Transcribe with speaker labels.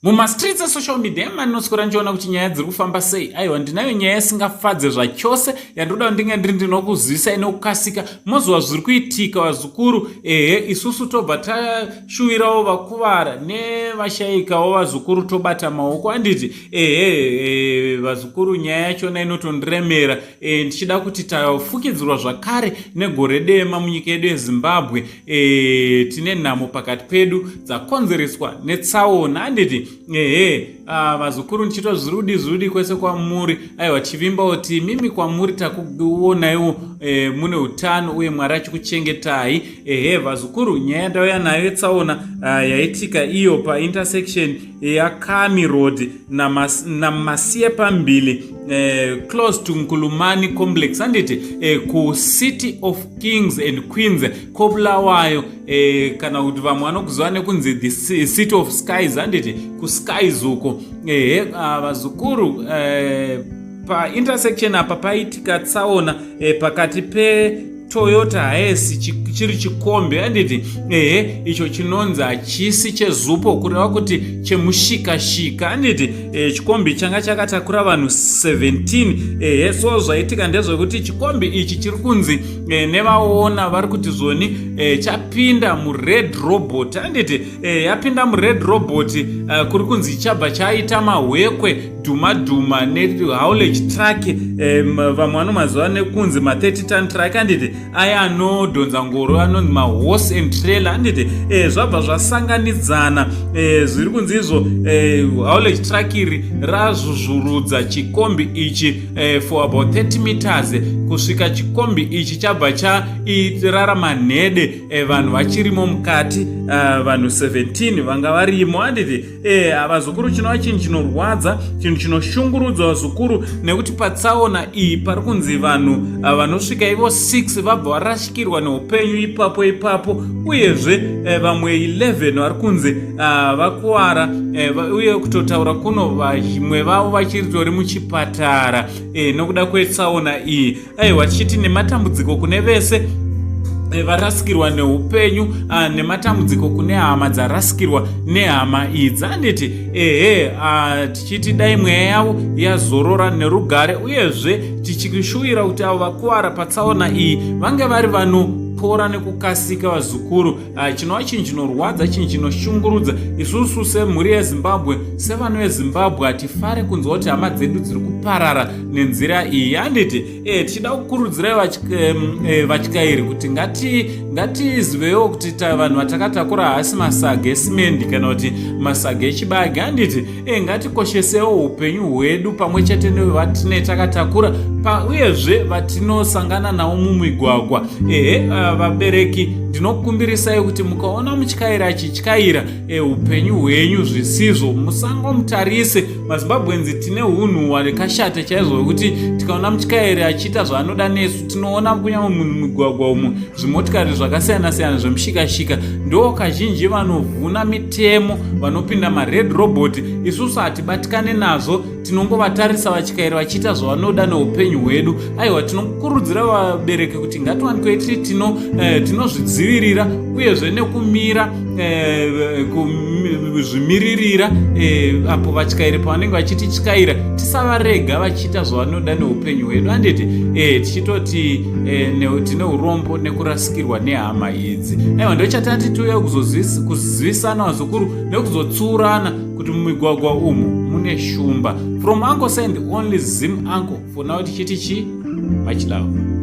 Speaker 1: Mumastreets esocial media emanoswera ndichiona kuti nyaya dziri kufamba sei. Aiwa, ndinayo nyaya isingafadze zvachose yandoda kuti ndinge ndiri ndinokuzivisai nekukasika, moziva zviri kuitika vazukuru. Ehe, isusu tobva tashuwirawo vakuvara nevashaikawo vazukuru, tobata maoko anditi. Ehe, vazukuru, nyaya yachona inotondiremera ndichida kuti tafukidzirwa zvakare negore dema munyika yedu yeZimbabwe. Tine nhamo pakati pedu dzakonzereswa netsaona handiti. Ehe, vazukuru, ndichitwa zvirudi zvirudi kwese kwamuri. Aiwa, chivimba kuti mimi kwamuri takuonaiwo mune utano uye Mwari achikuchengetai. Ehe, vazukuru, nyaya yandauya nayo yetsaona yaitika iyo paintersection yaKami Road naMasiye pambili, close to Nkulumani Complex handiti, kuCity of Kings and Queens koBulawayo, kana kuti vamwe vanokuziva nekunzi the City of Skies handiti, kuSkies uko. Ehe, vazukuru, paintersection apa paitika tsaona pakati pe Toyota Hiace chiri chikombi handiti. Ehe, icho chinonzi hachisi cheZUPCO, kureva kuti chemushikashika handiti. Chikombi changa chakatakura vanhu 17. Ehe, so zvaitika ndezvekuti chikombi ichi chiri kunzi nevaona vari kuti zvoni chapinda mured robot handiti. Yapinda mured robot, kuri kunzi chabva chaita mahwekwe dhuma dhuma nehaulage truck, vamwe vanomaziva nekunzi ma30 ton truck handiti, aya anodhonza ngoro anonzi mahorse and trailer handiti. Zvabva zvasanganidzana. Zviri kunzi izvo haulage truck iri razvuzvurudza chikombi ichi for about 30 meters, kusvika chikombi ichi chabva chairara manhede, vanhu vachirimo mukati, vanhu 17 vanga varimo handiti. Vazukuru, chinova chinhu chinorwadza, chinhu chinoshungurudza vazukuru, nekuti patsaona iyi pari kunzi vanhu vanosvika ivo 6 vabva varashikirwa neupenyu ipapo ipapo, uyezve vamwe 11 vari kunzi vakuwara, uye kutotaura kuno vamwe vavo vachiritori muchipatara nokuda kwetsaona iyi. Aiwa, tichiti nematambudziko kune vese varasikirwa neupenyu, nematambudziko kune hama dzarasikirwa nehama idzi handiti. Ehe, tichiti dai mweya yavo yazorora nerugare, uyezve tichishuwira kuti avo vakuwara patsaona iyi vange vari vanopora nekukasika vazukuru. Chinova chinhu chinorwadza, chinhu chinoshungurudza isusu semhuri yeZimbabwe, sevana veZimbabwe. Hatifare kunzwa kuti hama dzedu dziri kuparara nenzira iyi handiti. Tichida kukurudzirai vatyairi kuti ngatizivewo kuti vanhu vatakataura haasi masaga esimendi kana kuti masaga echibage handiti. Ngatikoshesewo upenyu hwedu pamwe chete nevatine takatakura, uyezve vatinosangana navo mumigwagwa. Ehe, vabereki, ndinokumbirisai kuti mukaona mutyairi achityaira upenyu hwenyu zvisizvo, musangomutarise. MaZimbabweans tine unhu hwakashata chaizvo hwekuti tikaona mutyairi achiita zvaanoda nesu, tinoona kunyange mumigwagwa umu zvimotikari zvakasiyana siyana zvemushikashika ndo kazhinji vanovhuna mitemo, vanopinda mared robot. Isusu hatibatikane nazvo, tinongovatarisa vatyairi vachiita zvavanoda neupenyu hwedu. Aiwa, tinokurudzira vabereki kuti ngatiwanikwe tiri tinozvidzivirira, uyezve nekumira kuzvimiririra apo vatyairi pavanenge vachitityaira, tisavarega vachiita zvavanoda neupenyu hwedu handiti. Tichitoti tine urombo nekurasikirwa nehama idzi. Aiwa, ndochatati tiuya kuzivisana vazukuru nekuzotsuurana kuti mumigwagwa umu mune shumba. From Uncle Send, only Zim uncle for now, tichiti chi much love.